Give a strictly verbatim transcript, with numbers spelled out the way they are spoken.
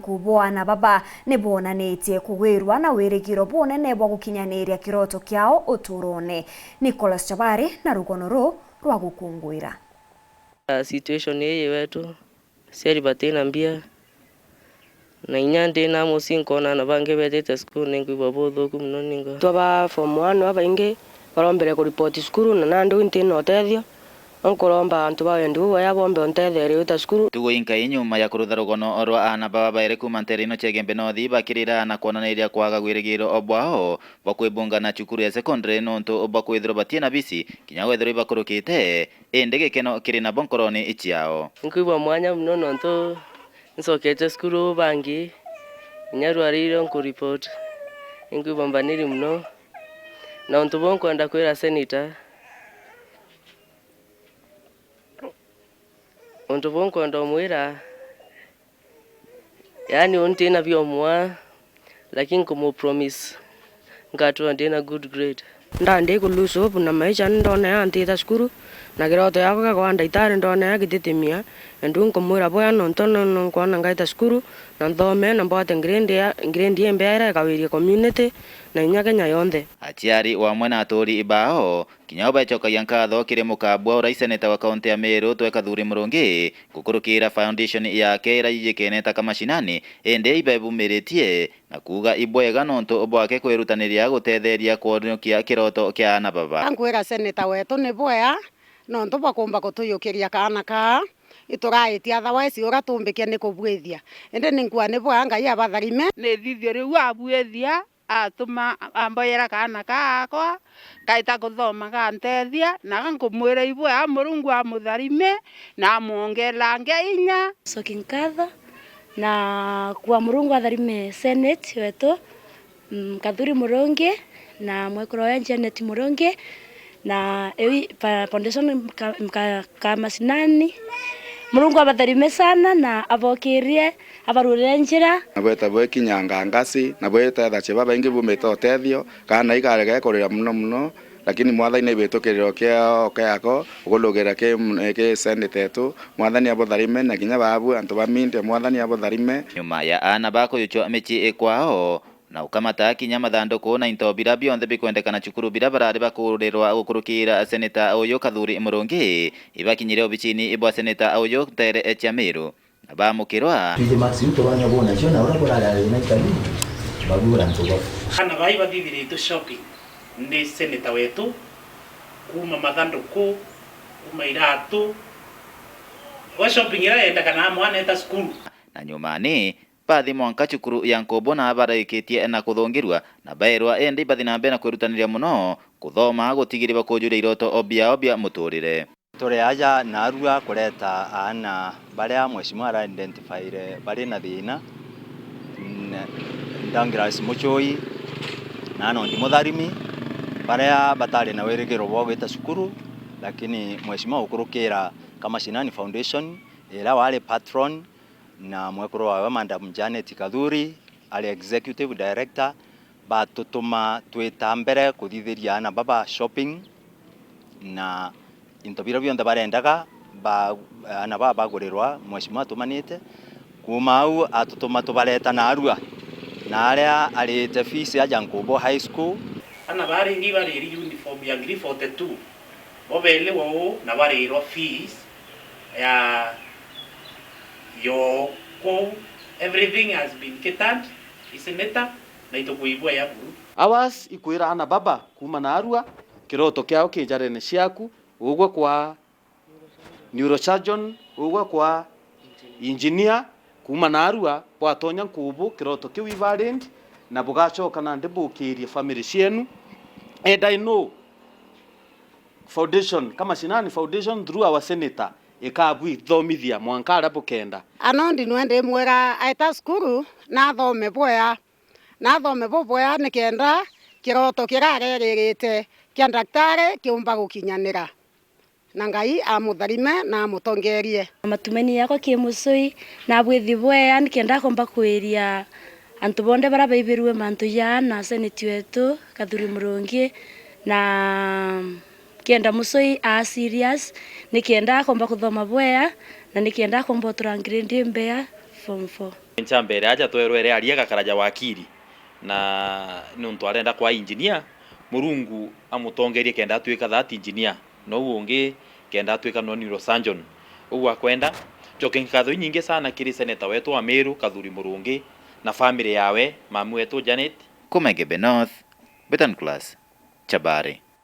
Ku bwa aana baba ni bwonanitie kugwirwa na wirigiro bunene bwa gukinyaniria kiroto kiao uturone. Nicholas Chabari na rugono ruu rwa gukunguira. Situation ii wetu, aciari batina mbia, na inya ndi na mucii nkona aana bangi betite cukuru, ninkwigua buthuku mono ningo. Twaba form one abaingi barombere kuripoti cukuru, na nandi uu ntina utethio. Nkuromba antu ba wendi buu bwega bombe untetherie wita cukuru. Ntugu inkai nyuma ya kurutha rugono rwa aana baba bairi kuuma nteere ino cia Igembe North bakirira na kwonaniria kwaga wirigiro bwao bwa kwibunga na cukuru ya secondary nontu bwa kwithirwa batina bisi, kinya wethirwa ibakurukite, indi gikeno kiri nabo nkoroni ciao. Nkwigua mwanya mono nontu ncokete cukuru bangi, inya rwaririo nkuripoti. Nkwigua mbaniri mono, na untu buu nkwenda kwira senator, untu buu nkwenda umwira, yaani uu ntina biomwa, lakini nkumu promise nkatura ndina good grade. Ndandi ku lose hope na maisha, ni ndonea ntita cukuru, na kiroto giakwa gia kwa ndagitari ndonea gititimia. Endu nkumwira bwega nontu no, no nkwona ngaita cukuru, na nthome, na mbwate grade ya, grade imbea iria ikawiria community, na inya Kenya yonthe. Aciari wamwe na aturi bao, kinya o becokagia nkatho kiri mukabwa uria seneta wa kaunti ya Meru twe Kathuri Murungi, gukurukira foundation yake iria yijikene ta kamacinani, indi ibebumiritie na kuuga ibwega nontu bwake kwirutaniria gutetheria kwonokia kiroto kia aana baba. Nkwira seneta wetu ni bwea nontu bwa kumba kutuyukiria kaana kaa. Ituraitia otherwise uria tumbikia ni kubwithia. Indi ni nkua ni bwea Ngai abatharime. Ni thithio riu abwithia, atuma amboyera kaana kaakwa, kaita kuthoma gantethia, na gankumwira ibwea Murungu amutharime na amwongerange inya. Coki nkatho na kwa Murungu atharime senate wetu, mm, Kathuri Murungi na mwekuru wa Janet Murungi, na ewi pa-, foundation mka-, mka-, ka mashinani. Murungu abatharime sana na abokirie, abarurire njira. Na bweta bwekinyanga ngasi, na bweta ethacia babaingi bumite utethio, kana ikarega kurira muno muno, lakini Mwathani ni bitukiriro kiao kiako, ukulugirira ki, ki senate yetu. Mwathani abutharime, na kinya babu antu ba media, Mwathani abutharime. Nyuma ya aana ba kuyuchwa micii ikwao, na ukamata kinya mathanduku na into biria bionthe bikwendekana cukuru biria barari bakurirwa gukurukira seneta uyu Kathuri Murungi, ibakinyire obicini bwa seneta uyu nteere cia Meru, na bamukirwa. Twiji max iu turwanya bwona cio, na uria kurari ari na itari, babura antu bau. Aana bai bathithiritwe shopping ni seneta wetu, kuuma mathanduku, kuuma iratu, gwa shopping iria yendekanaga mwana eta cukuru. Na nyumani, bathi mwanka cukuru ya Nkubu na barikitie na kuthungirua na bairwa, indi ibathi na mbere na kwirutaniria muno kuthoma gutigiri bakujuria iroto o biao bia muturire. Turi aja narua kureta aana baria Mheshimiwa ara identifyire bari na thina, n-, Douglas Muchui na Arnold Mutharimi, baria batari na wirigiro bwa gwita cukuru, lakini Mheshimiwa gukurukira Kamashinani Foundation, iria wari patron, na mwekuru wawe Madam Janet Kathuri, ari executive director, batutuma twita mbere kuthithiria aana baba shopping na into biria bionthe barendaga, ba-, aana baba bagurirwa, Mheshimiwa atumanite. Kuuma au atutuma tubareta narua na aria arite fees aja Nkubu High School. Aana baringi bariri uniform ya ngiri forty-two. Bo beelewa uu na barirwa fees ya yo kuu. Everything has been catered, isn't it? Na itukuibwa ya buru. Hours ikwira aana baba kuuma narua, kiroto kiao ki jarene ciaku, ugwe kwa neurosurgeon, ugwe kwa engineer, kuuma narua bwatonya Nkubu, kiroto kiu i valid, na bugacoka nandi bukirie family cienu. And I know Foundation, Kamashinani Foundation through our senator, ikabwithomithia mwanka aria bukenda. Arnold nwe ndimwira aeta cukuru, na athome bwea, na athome bubwea nikenda kiroto kiria areririte kia ndaktari kiumba gukinyanira, na Ngai amutharime na amutongerie. Matumaini yakwa ki Mucui, na abwithi bwea nikenda akomba kwiria antu bonthe baria baibirue mantu jaa na seneti wetu Kathuri Murungi, na kenda Mucui aa serious, nikenda akomba kuthoma bwea, na nikenda akomba utura grade imbea form four. Ncha mbere aja twerwere aria gakara ja wakiri, na nontu arenda kwa engineer, Murungu amutongerie kenda atuika that engineer, nou ungi kenda atuika no neurosurgeon. Uu akwenda njoke nkatho inyingi sana kiri seneta wetu wa Meru, Kathuri Murungi, na family yawe, mami wetu Janet. Kuma Igembe North, Betan Class, Chabari.